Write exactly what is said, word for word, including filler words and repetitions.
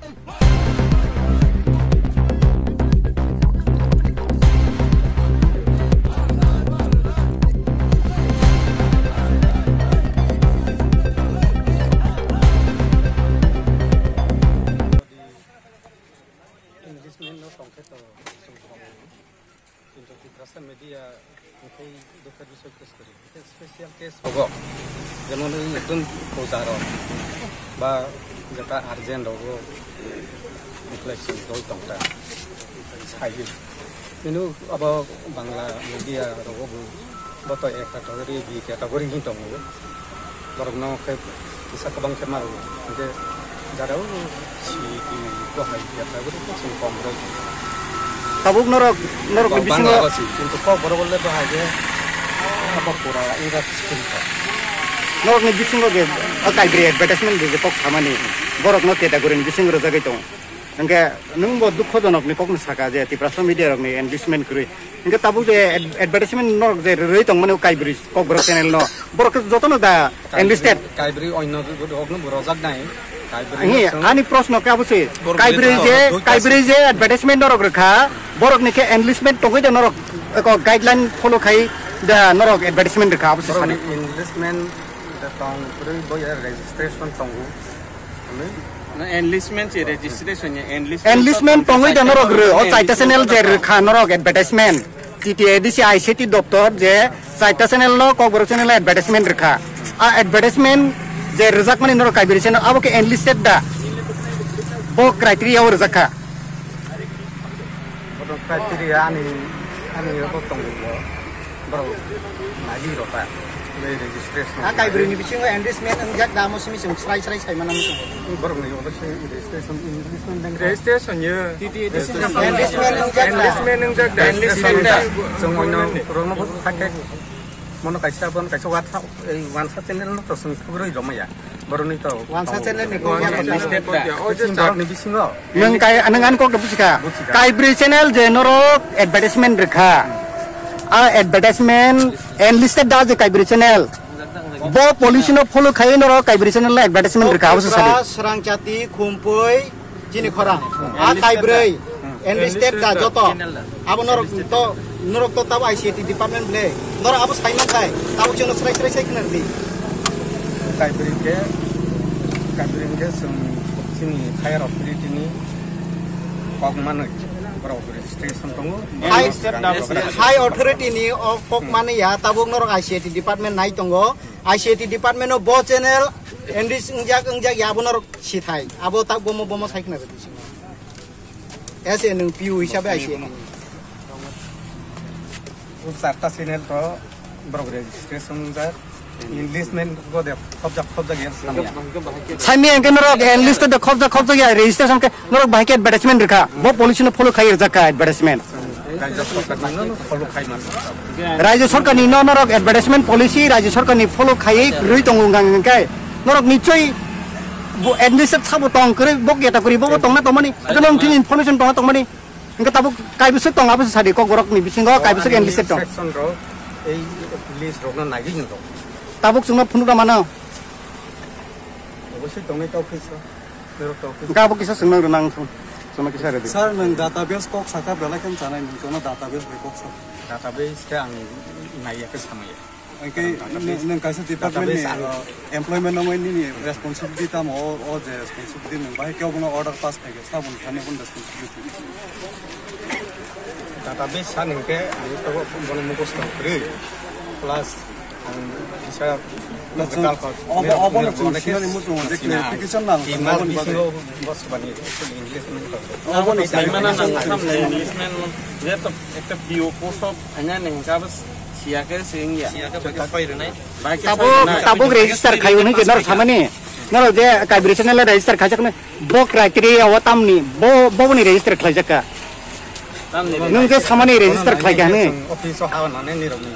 Engagement no tongkhe to chwng tongo. Kintu Tiprasa media hwnkhe dukha bisoy case kwrwi. Hwnkhe special case rogo, jemon wng ekdom puja rok ba jeta urgent rogo wngkhlai chwng dol tongkha. Saidi. Bini abo Bangla media rogo bo, bo to A category, B category hin tongo. Borok no khe kisa kwbang khe maro. Hwnkhe jara o C D bo hai ya ta bwrwi khe chwng kom rw. Tabuk norok, norok ni bisingo Bangla basi, kintu kok borok le bo hai khe abo pura inga school ko. Norok ni bisingo je o kaibri advertisement je kok samani borok no category ni bisingo rwjagwi tongo. Hwnkhe nwng bo dukhojonok ni kokno saka je Tiprasa media rok ni enlistment kwrwi. Hwnkhe tabuk je ad-, advertisement norok je rwrwi tongmani o Kaibri Kokborok channel no, borok khe jotono da enlisted. Kaibri onno rokno bo rojak nai. Kaibri Ani, no chwng ani proshno khe abo se. Borok Kaibri ni je, to Kaibri je advertisement norok rwkha, borok ni khe enlistment tongwi da norok eko guideline follow khai da norok advertisement rwkha abo se Borok sani. Ni enlistment da tong kwrwi bo ya registration tongo. Enlistment se registration ya, enlistment Enlistment to tongwi da norok rw, o chaita channel je rwkha norok advertisement. T T A D C I C T doptor je chaita channel no Kokborok channel advertisement rwkha. A advertisement je rwjakmani norok Kaibri channel abo khe enlisted da. Bo criteria o rwjakha. Boto criteria ani, ani bo tongo bo. Borok nagi rota. Bai registration. Ha Kaibri ni bisingo enlistment wngjak da mo simi simi srai srai sai mana mo. Borok ni obo se registration, enlistment dang. Registration ye. T T A D C enlistment wngjak da. Enlistment wngjak da. Enlistment da. Chwng oino rokno bo thakhe. Mono kaisa, bono kaisa WhatsApp, ei WhatsApp channel no to chwng khubui romaya. Boroni to Wansa channel ni kok ya. Step da. Chini borok ni bisingo. Nwng kai, nwng ani kok da buchika. Buchika. Kaibri channel je norok advertisement rwkha. A advertisement enlisted da je Kaibri channel. Bo policy no follow khai norok Kaibri channel no advertisement rwkha, abo se sadi. Tripura, Srangchati, Khumpui, Chini khorang. A Kaibri. Enlisted da joto. Abo norok to, norok to tabo I C A T department ble. Norok abo sai man khai. Tabo chwngno srai srai sai khna di. Kaibri ke, Kaibri ke chwng chini higher authority ni kok manwi borok registration tongo. High, high authority ni o kok manwi ya tabuk norok I C A T department nai tongo. I C A T department o bo channel enlis wngjak wngjak ya abo norok sithai. Abo tak bomo bomo sai khna di. As a nwng P O hisabe I C A T ni. O charta channel to borok registration wngjak, enlistment bo de khobjak khobjak ya samya. Samya hwnkhe norok enlisted de khobjak khobjak ya registration khe norok bahai khe advertisement rwkha. Bo policy no follow khai rwjak kha advertisement. Rajya sarkar ni no follow khai man. Rajya sarkar ni no norok advertisement policy rajya sarkar ni follow khai rwi tongo hwnkha hwnkhe norok nichoi bo enlisted sabo tong kwrwi bo category bo tongna tongmani. Ito nong tin information tongna tongmani. Hingke tabuk kaibwswk tong, abwswk sadi kokborok ni bisingo kaibwswk enlisted tong. Section rok, ei list rok no nagwi nw rok. Tabuk chwngno phunuk rw mano. Obosoi tongnai tei office o. Norok tei office. Hingke abo kisa chwngno rw nang thung. Chwngno kisa rw di. Sir, nwng database kok saka belai khe chanai nwng chwngno database bai kok sa. Database khe ang naiya khe samaya. Hingke nwng, nwng kaisa department ni, database ang uh, employment nangmani nini responsibility tamo, o, o je responsibility nwng bahai khe obono order pass khaikhe, saboni thani obono responsibility. Database sa nwng khe, ang to bono mukhusto kwrwi, plus ang kisa Obo, obo no chwng sinani muchungo je clarification nang. Obo ni bisingo bosbani English nang. Obo ni English nang. English nang. Je to ekta P O post of Hanya neng kabas siya ke sing ya. Siya ke bagi soi renai. Tabuk, tabuk register khai hwnwi je norok samani. Norok je kaibri channel register khaijak nai. Bo criteria o tamni. Bo, bo ni register khlaijak ka. Nwng je samani register khlai kha hwnwi. Office o hawa nane ni rok ni.